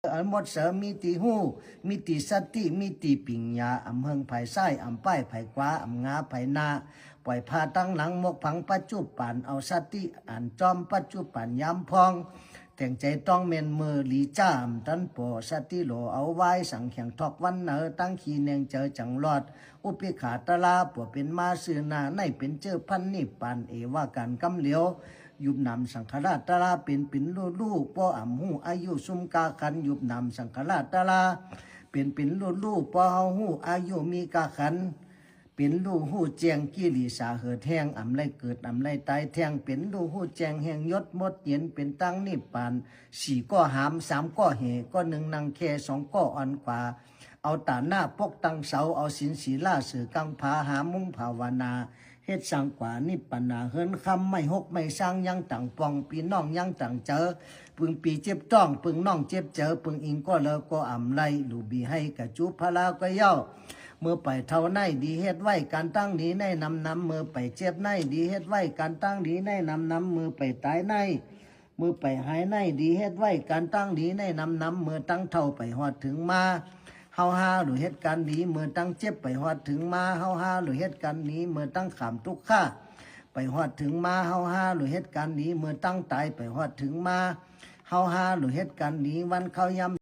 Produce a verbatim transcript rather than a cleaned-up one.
อันหมดเสอ มีตี้ฮู้ มีตี้สติ มีตี้ปิ๋งญา อ่ำเฮิงผายซ้าย อ่ำป้ายผายขวา อ่ำงาผายหน้า ป่อยผ้าตังหลัง หมกผังปัจจุบัน เอาสติอันจ้อมปัจจุบันยามพ่อง แต่งใจ๋ต้องแม่นเมื่อหลีจ้า อ่ำตันปอ สติหลอเอาไว้ สังแข่งทอกวันเนอ ตั้งขี้แน่งเจอจั่งรอด อุเปกขาตรา ปัวเป๋นมาซื่อหน้า ในเป๋นเจ้อพันนิพพาน เอว่ากั๋นกำเหลียว ยุบหนามสังขาราตรา เป๋นเป๋นลู่ลู่ ป้ออ่ำฮู้อายุซุมกาขัน ยุบหนามสังขาราตรา เป๋นเป๋นลู่ลู่ ป้อเฮาฮู้อายุมีกาขัน เป๋นลู่ฮู้แจ้งกิริสาเหิดแห้ง อ่ำไล่เกิด อ่ำไล่ต๋ายแท้ง เป๋นลู่ฮู้แจ้งแห้งหยดหมดเย็น เป๋นตังนิพพาน สี่ก้อหาม สามก้อเห ก้อนึ่งนั่งแค่ สองก้ออ่อนกว่า เอาต๋าหน้าปกตั้งเสา เอาศีลศีลาเสือกังผา หามุ้งภาวนา เฮ็ดสร้างกว่านิพพานา เฮือนคำไม้ฮกไม้ซาง ยังต่างปอง ปี้น้องยังต่างเจอ ปึงปี้เจ็บต๊อง ปึงน้องเจ็บเจอ ปึงอิงก้อเลอก้ออ่ำไล่ ลู่บีไฮกะจุพลาก้อเย้า เมื่อไปเฒ่าในดีเฮ็ดไว้ ก๋านตั้งดีในนำนำ เมื่อไปเจ็บในดีเฮ็ดไว้ ก๋านตั้งดีในนำนำ เมื่อไปต๋ายใน เมื่อไปหายในดีเฮ็ดไว้ ก๋านตั้งดีในนำนำ เมื่อตังเฒ่าไปฮอดเถิงมา เฮาฮาลู่เฮ็ดก๋านดี เมื่อตังเจ็บไปฮอดเถิงมา เฮาฮาลู่เฮ็ดก๋านดี เมื่อตังข้ามตุ๊กข์ข้า ไปฮอดเถิงมา เฮาฮาลู่เฮ็ดก๋านดี เมื่อตังต๋ายไปฮอดเถิงมา เฮาฮาลู่เฮ็ดก๋านดี วันเข้ายาม